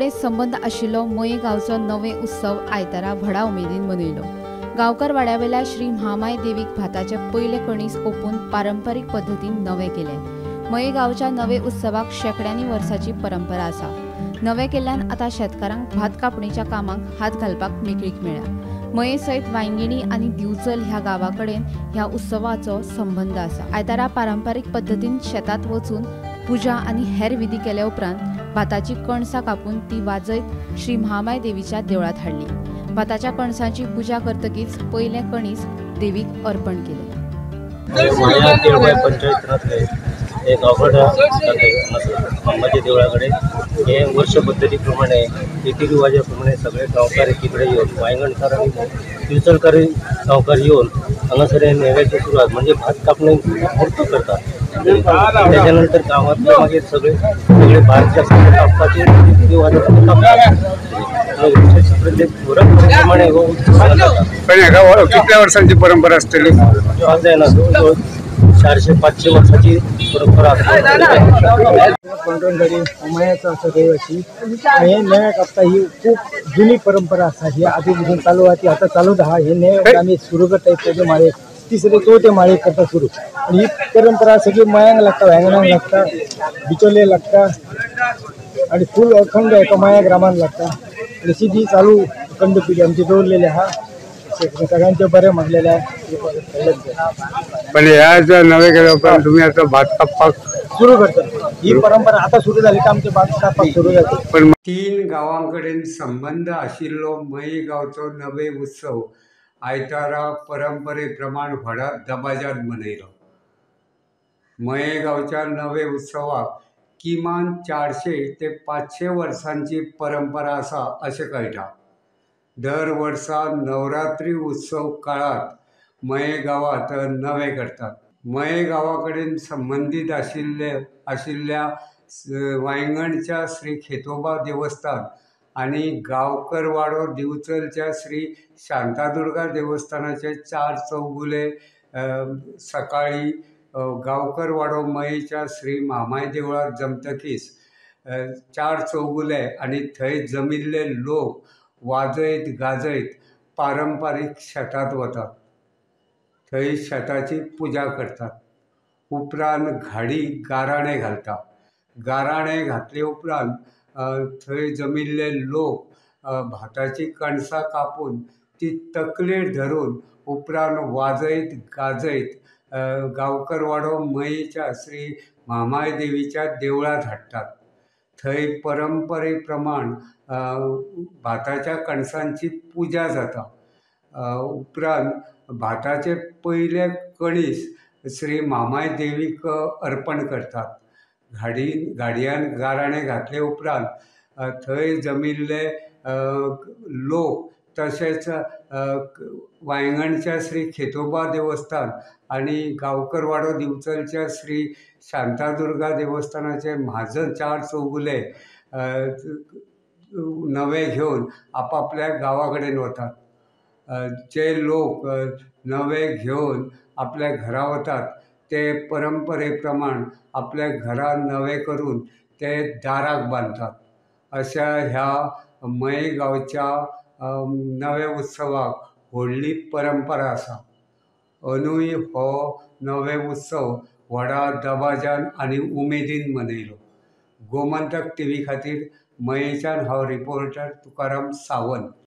कडेन संबंद आशिल्लो मये गांवचो नवे उत्सव आयतारा व्हडा उमेदीन मनयलो. गांवकर वाड्यावेल्या श्री महामाय देवीक भाताचे पयले कणीस ओपून पारंपरीक पद्दतीन नवे केले. मये गांवच्या नवे उत्सवाक शेंकड्यांनी वर्साची परंपरा आसा. नवे केल्ल्यान आतां शेतकारांक भात कापणीच्या कामाक हात घालपाक मेकळीक मेळ्ळ्या. मये सयत वांयगिणी आनी दिवचल ह्या गांवा कडेन ह्या उत्सवाचो संबंद आसा. आयतारा पारंपरीक पद्दतीन शेतांत वचून पुजा आनी हेर विधी केल्या उपरांत भाताची कणसां कापून ती वाजयत श्री महामाय देवीच्या देवळांत हाडली. भाताच्या कणसांची पुजा करतकीच पयलें कणीस देवीक अर्पण केलें. मामाच्या देवळा कडेन हे वर्ष पद्दती प्रमाणे रिती रिवाजा प्रमाणे सगळे गांवकार एकीकडे येवन वांयगणकार आनी दिवचलकार गांवकार येवन हांगासर हे नेव्याची सुरवात म्हणजे भात कापणे मुहूर्त करतात. त्याच्या नंतर गांवांतले मागीर सगळे सगळे भात जे आसा ते कापपाचे रिती रिवाज कापतात. प्रमाणे हो उत्सव जाता. पण हेका कितल्या वर्सांची परंपरा आसतली? जायना, जवळ 400-500 वर्साची परंपरा आसता. पांडुरंगाची मायाचो आसा रहिवासी. हे नेव्या कापता ही खूब जुनी परंपरा आसा. ही आदी पासून चालू आहा, ती आतां चालूच आहा. हे नेवे आमी सुरू करता पयले माळे, तिसरे चवथे माळे करता सुरू. आनी ही परंपरा सगळी मयांक लागता, वांयगणाक लागता, बिचोले लागता आनी फूल अखंड एका माया ग्रामान लागता. आनी अशी ती चालू अखंड पिढी आमची दवरलेली आहा. सगळ्यांचे बरें मागलेले आहा. पण ह्या नवे केल्या उपरांत तुमी आतां भात कापपाक सुरू करतात. ही परंपरा आता सुरू झाली का आमचे भात कापपाक सुरू जाता. पण तीन गांवां कडेन संबंद आशिल्लो मये गांवचो नवे उत्सव आयतारा परंपरे प्रमाण व्हडा दबाज्यान मनयलो. मये गांवच्या नवे उत्सवाक किमान 400 ते 500 वर्सांची परंपरा आसा अशें कळटा. दर वर्सा नवरात्री उत्सव काळांत मये गांवांत नवे करतात. मये गांवा कडेन संबंदीत आशिल्ल्या वांयगणच्या श्री खेतोबा देवस्थान आनी गांवकरवाडो दिवचलच्या श्री शांतादुर्गा देवस्थानाचे 4 चौगुले सकाळी गांवकरवाडो मयेच्या श्री म्हामाय देवळांत जमतकीच 4 चौगुले आनी थंय जमिल्ले लोक वाजयत गाजयत पारंपारीक शेतांत वतात. थंय शेताची पुजा करतात. उपरांत घाडी गाराणें घालता. गाराणें घातले उपरांत थंय जमिल्ले लोक भाताची कणसां कापून ती तकलेर धरून उपरांत वाजयत गाजयत गांवकरवाडो मयेच्या श्री म्हामाय देवीच्या देवळांत हाडटात. थंय परंपरे प्रमाण भाताच्या कणसांची पुजा जाता. उपरांत भाताचे पयले कणीस श्री म्हामाय देवीक अर्पण करतात. घाडयान गाराणें घातले उपरांत थंय जमिल्ले लोक तशेंच वांयगणच्या श्री खेतोबा देवस्थान आनी गांवकरवाडो दिवचलच्या श्री शांतादुर्गा देवस्थानाचे म्हाजन 4 चौगुले नवे घेवन आपापल्या गांवा कडेन वतात. जे लोक नवे घेवन आपल्या घरा वतात ते परंपरे प्रमाण आपल्या घरा नवे करून ते दाराक बांदतात. अशा ह्या मये गांवच्या नव्या उत्सवाक व्हडली परंपरा आसा. अंदूय हो नवे उत्सव व्हडा दबाज्यान आनी उमेदीन मनयलो. गोमंतक टीव्ही खातीर मयेच्यान हांव रिपोर्टर तुकाराम सावंत.